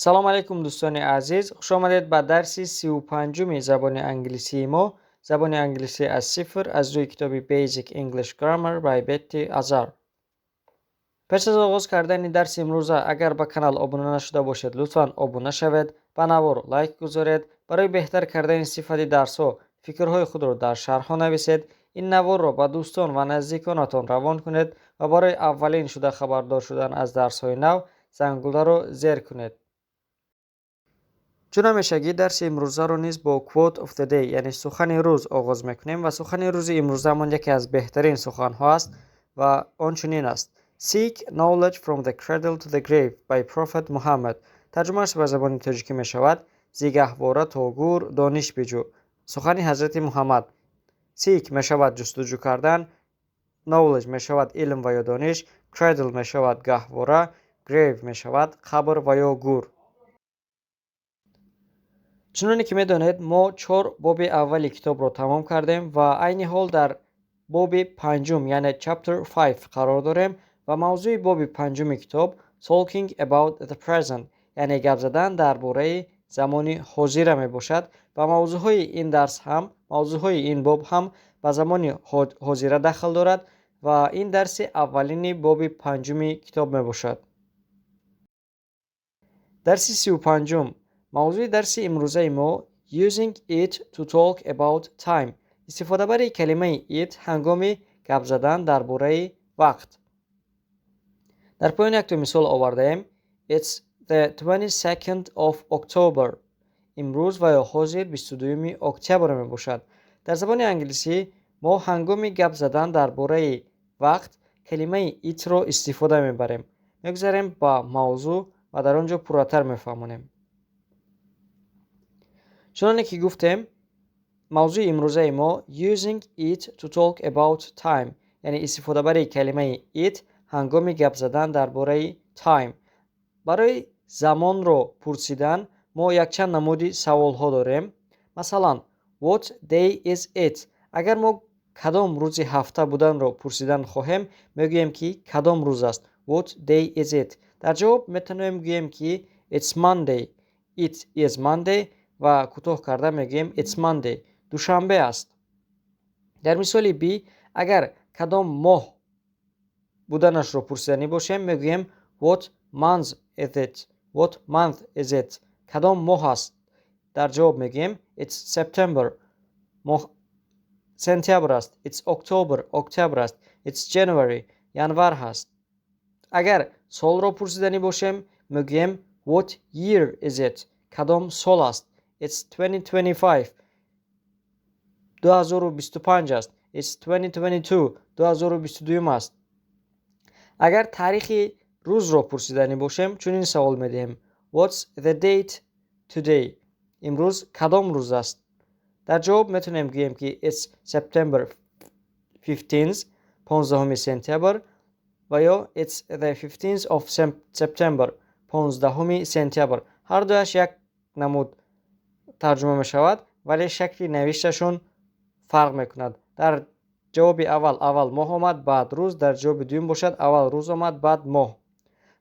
Салом алейкум, дӯстони азиз! Хушомадед ба дарси 35-уми забони англисии мо, забони англисӣ аз сифр, аз рӯи китоби Basic English Grammar by Betty Azar. Пеш аз оғоз кардани дарси имрӯза, агар ба канал обуна нашуда бошед, лутфан обуна шавед, ба навор лайк гузоред, барои беҳтар кардани сифати дарсҳо фикрҳои худро дар шарҳҳо нависед, ин наворро ба дӯстон ва наздиконатон равон кунед ва барои аввалин шуда хабардор шудан аз дарсҳои нав зангуларо зер кунед. Чун ҳамешагӣ, дарси имрӯзаро низ бо Quote of the Day, яъне сухани рӯз, оғоз мекунем ва сухани рӯзи имрӯзаамон яке аз беҳтарин суханҳо аст ва он чунин аст: "Seek knowledge from the cradle to the grave" by Prophet Muhammad. Тарҷумааш ба забони тоҷикӣ мешавад: "Зи гаҳвора то гӯр дониш биҷӯ", сухани ҳазрати Муҳаммад. Seek мешавад ҷустуҷӯ кардан, knowledge мешавад илм ва ё дониш, cradle мешавад гаҳвора, grave мешавад қабр ва ё гӯр. Чуноне ки медонед, мо чор боби аввали китобро тамом кардем ва айни ҳол дар боби панҷум, яъне chapter 5 қарор дорем ва мавзӯи боби панҷуми китоб Talking about the present, яъне гап задан дар бораи замони ҳозира мебошад ва мавзӯъҳои ин дарс ҳам, мавзӯъҳои ин боб ҳам ба замони ҳозира дахл дорад ва ин дарси аввалини боби панҷуми китоб мебошад. Дарси 35-ум. Мавзӯи дарси имрӯзаи мо Using it to talk about time, истифодабарии калимаи it ҳангоми гап задан дар бораи вақт. Дар поён якто мисол овардаем. It's the 22nd of October. Имрӯз ва ё ҳозир 22-юми октябр мебошад. Дар забони англисӣ мо ҳангоми гап задан дар бораи вақт калимаи it-ро истифода мебарем. Мегузарем ба мавзӯъ ва дар он ҷо пурратар мефаҳмонем. Чуноне ки гуфтем, мавзӯи имрӯзаи мо Using it to talk about time, яъне истифодабарии калимаи it ҳангоми гап задан дар бораи time. Барои замонро пурсидан мо якчанд намуди саволҳо дорем. Масалан, "What day is it?" Агар мо кадом рӯзи ҳафта буданро пурсидан хоҳем, мегӯем ки кадом рӯз аст? "What day is it?" Дар ҷавоб метавонем гӯем ки "It's Monday", "It is Monday" ва кӯтоҳ карда мегӯем "It's Monday", душанбе аст. Дар мисоли б, агар кадом моҳ буданашро пурсиданӣ бошем, мегӯем "What month is it?" "What month is it?" Кадом моҳ аст? Дар ҷавоб мегӯем "It's September", моҳ сентябр аст, "It's October", октябр аст, "It's January", январ ҳаст. Агар солро пурсиданӣ бошем, мегӯем "What year is it?" Кадом сол аст? "It's 2025", 2025 аст, "It's 2022", 2022 аст. Агар таърихи рӯзро пурсиданӣ бошем, чунин савол медиҳем: "What's the date today?" Имрӯз кадом рӯз аст? Дар ҷавоб метавонем гӯем ки "It's September 15th", 15 сентябр, ва ё "It's the 15th of September", 15 сентябр. Ҳар дуяш як намуд тарҷума мешавад, вале шакли навишташон фарқ мекунад. Дар ҷавоби аввал аввал моҳ омад, баъд рӯз, дар ҷавоби дуюм бошад, аввал рӯз омад, баъд моҳ.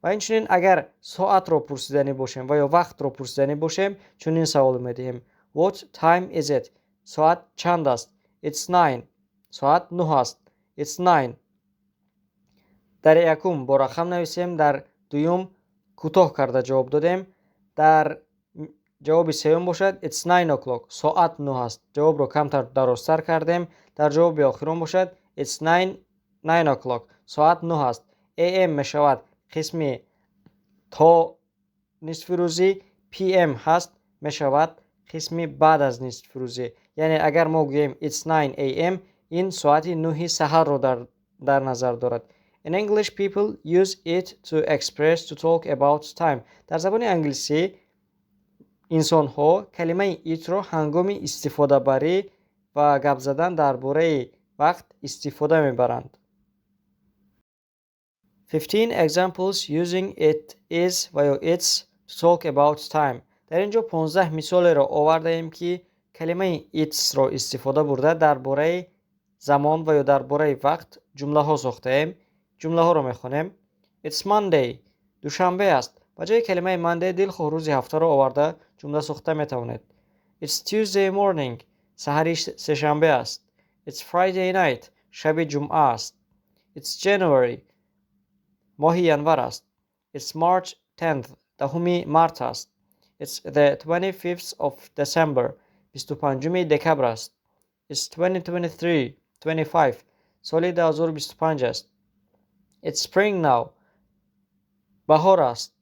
Ва инчунин, агар соатро пурсиданӣ бошем ва ё вақтро пурсиданӣ бошем, чунин савол медиҳем: "What time is it?" Соат чанд аст? "It's 9", соат 9 аст. "It's 9". Дар якум бо рақам нависем, дар дуюм кӯтоҳ карда ҷавоб додем. Дар ҷавоби сеюм бошад, "It's 9 o'clock", соат 9 аст, ҷавобро камтар дарозтар кардем. Дар ҷавоби охирон бошад, "It's 9 o'clock", соат 9 аст. Am мешавад қисми то нисфирӯзӣ, pm ҳаст, мешавад қисми баъд аз нисфирӯзӣ. Яъне агар мо гӯем "It's 9 am", ин соати 9-и саҳарро дар назар дорад. In English, people use it to express, to talk about time. Дар забони англисӣ инсонҳо калимаи it-ро ҳангоми истифодабарӣ ва гап задан дар бораи вақт истифода мебаранд. 15 examples using it is ва ё it's to talk about time. Дар ин ҷо 15 мисолеро овардаем, ки калимаи it's-ро истифода бурда, дар бораи замон ва ё дар бораи вақт ҷумлаҳо сохтаем. Ҷумлаҳоро мехонем. It's Monday. Душанбе аст. Ба ҷои калимаи Monday дилхоҳ рӯзи ҳафтаро оварда ҷумла сохта метавонед. It's Tuesday morning. Саҳари сешанбе аст. It's Friday night. Шаби ҷумъа аст. It's January. Моҳи январ аст. It's March 10th. 10-уми март аст. It's the 25th of December. 25-уми декабр аст. It's 2023. 25. Соли 2025 аст. It's spring now. Баҳор аст.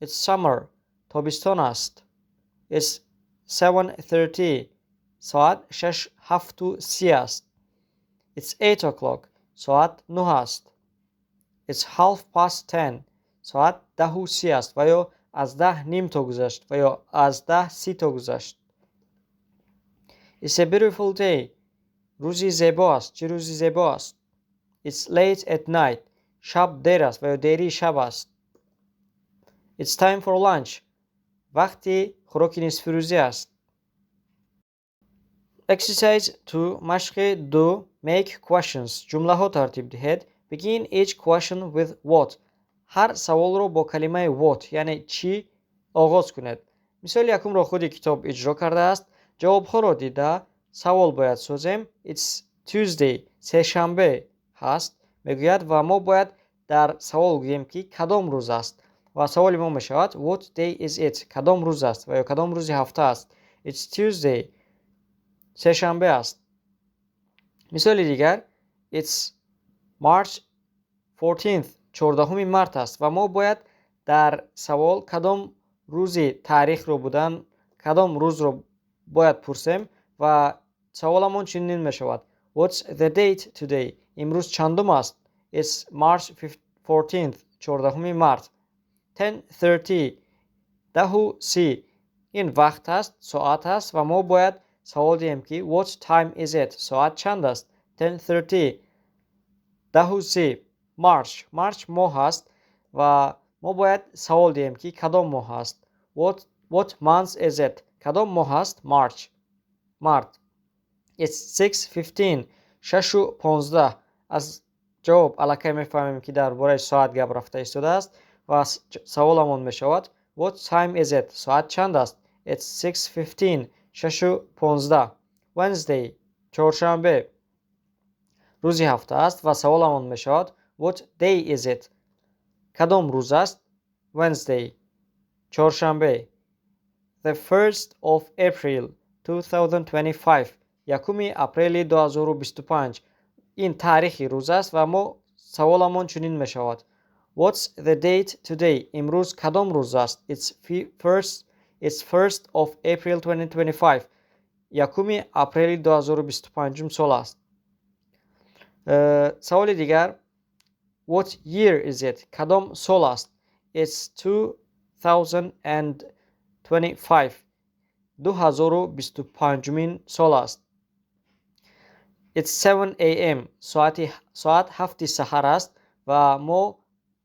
It's summer. Тобистон аст. It's 7:30. Соат 6:37 аст. It's 8 o'clock. Соат 9 аст. It's 10:30. Соат 10:30 аст ва ё аз 10 ним то гузашт ва ё аз 10:30 то гузашт. It's a beautiful day. Рӯзи зебо аст. Чӣ рӯзи зебо аст! It's late at night. Шаб дер аст ва ё дерии шаб аст. It's time for lunch. Вақти хӯроки нисфирӯзӣ аст. Exercise 2. Машқи 2. Make questions. Ҷумлаҳо тартиб диҳед. Begin each question with "what". Ҳар саволро бо калимаи what, яъне чӣ, оғоз кунед. Мисоли якумро худи китоб иҷро кардааст. Ҷавобҳоро дида савол бояд созем. It's Tuesday. Сешанбе ҳаст, мегӯяд, ва мо бояд дар савол гӯем, ки кадом рӯз аст, ва саволи мо мешавад: What day is it? Кадом рӯз аст ва ё кадом рӯзи ҳафта аст? It's Tuesday. Сешанбе аст. Мисоли дигар: It's March 14th. 14-уми март аст ва мо бояд дар савол кадом рӯзи таърихро будан, кадом рӯзро бояд пурсем ва саволамон чунин мешавад: What's the date today? Имрӯз чандум аст? It's March 14th. 14-уми март. 10:30, 10:30, ин вақт аст, соат аст ва мо бояд савол диҳем, ки what time is it? Соат чанд аст? 10:30, 10:30. March. March моҳ аст ва мо бояд савол диҳем, ки кадом моҳ аст. What month is it? Кадом моҳ аст? March, март. It's 6:15. 6:15. Аз ҷавоб аллакай мефаҳмем, ки дар бораи соат гап рафта истодааст ва саволамон мешавад: What time is it? Соат чанд аст? It's 6:15. 6:15. Wednesday, чоршанбе, рӯзи ҳафта аст ва саволамон мешавад: What day is it? Кадом рӯз аст? Wednesday, чоршанбе. The 1st of April 2025. 1-уми апрели 2025, ин таърихи рӯз аст ва мо саволамон чунин мешавад: What's the date today? Имрӯз кадом рӯз аст? It's 1st of April 2025. 1-уми апрели 2025 сол аст. Саволи дигар: What year is it? Кадом сол аст? It's 2025. 2025-умин сол аст. It's 7 a.m. Соат 7-и саҳар аст ва мо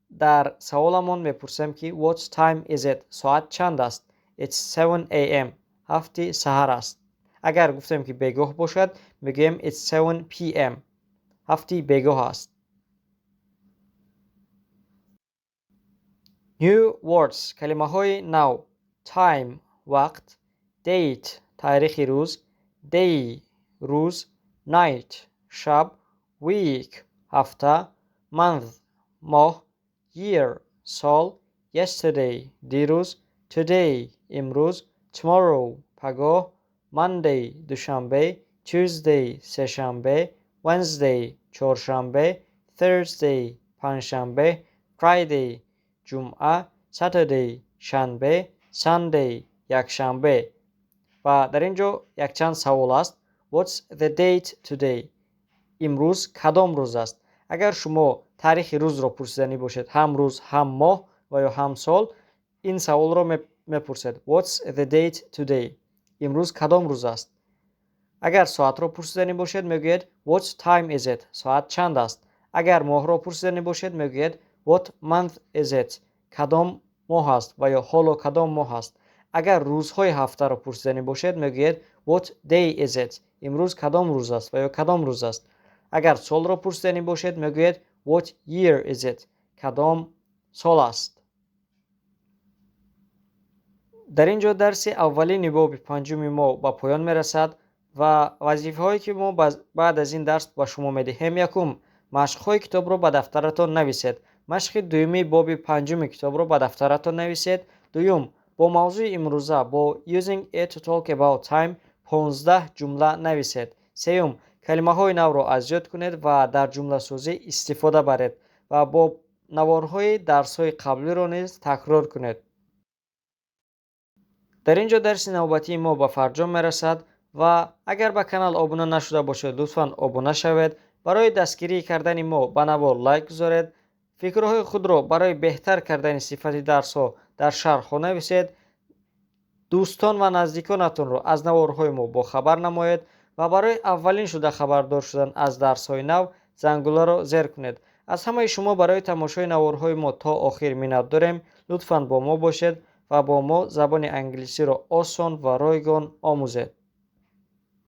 дар саволамон мепурсем, ки what time is it? Соат чанд аст? It's 7 a.m. 7-и саҳар аст. Агар гуфтем, ки бегоҳ бошад, мегӯем it's 7 p.m. 7-и бегоҳ аст. New words. Калимаҳои нав. Time, вақт. Date, таърихи рӯз. Day, рӯз. Night, шаб. Week, ҳафта. Month, моҳ. Year, сол. Yesterday, дирӯз. Today, имрӯз. Tomorrow, пагоҳ. Monday, душанбе. Tuesday, сешанбе. Wednesday, чоршанбе. Thursday, панҷшанбе. Friday, ҷумъа. Saturday, шанбе. Sunday, якшанбе. Ва дар ин ҷо якчанд савол аст. What's the date today? Имрӯз кадом рӯз аст? Агар шумо таърихи рӯзро пурсиданӣ бошед, ҳам рӯз, ҳам моҳ ва ё ҳам сол, ин саволро мепурсед: What's the date today? Имрӯз кадом рӯз аст? Агар соатро пурсиданӣ бошед, мегӯед: What time is it? Соат чанд аст? Агар моҳро пурсиданӣ бошед, мегӯед: What month is it? Кадом моҳ аст ва ё ҳоло кадом моҳ аст? Агар рӯзҳои ҳафтаро пурсиданӣ бошед, мегӯед: What day is it? Имрӯз кадом рӯз аст ва ё кадом рӯз аст? Агар солро пурсиданӣ бошед, мегӯед: What year is it? Кадом сол аст? Дар ин ҷо дарси аввалини боби панҷуми мо ба поён мерасад ва вазифаҳое, ки мо баъд аз ин дарс ба шумо медиҳем: якум, машқҳои китобро ба дафтаратон нависед. Машқи дуюми боби панҷуми китобро ба дафтаратон нависед. Дуюм, бо мавзӯи имрӯза, бо using it to talk about time, 15 ҷумла нависед. Сеюм, калимаҳои навро аз ёд кунед ва дар ҷумласозӣ истифода баред ва бо наворҳои дарсҳои қаблиро низ такрор кунед. Дар ин ҷо дарси навбатии мо ба фарҷом мерасад ва агар ба канал обуна нашуда бошед, лутфан обуна шавед. Барои дастгирӣ кардани мо ба навор лайк гузоред, фикрҳои худро барои беҳтар кардани сифати дарсҳо дар шарҳҳо нависед, дӯстон ва наздиконатонро аз наворҳои мо бохабар намоед ва барои аввалин шуда хабардор шудан аз дарсҳои нав зангуларо зер кунед. Аз ҳамаи шумо барои тамошои наворҳои мо то охир миннат дорем. Лутфан бо мо бошед ва бо мо забони англисиро осон ва ройгон омӯзед.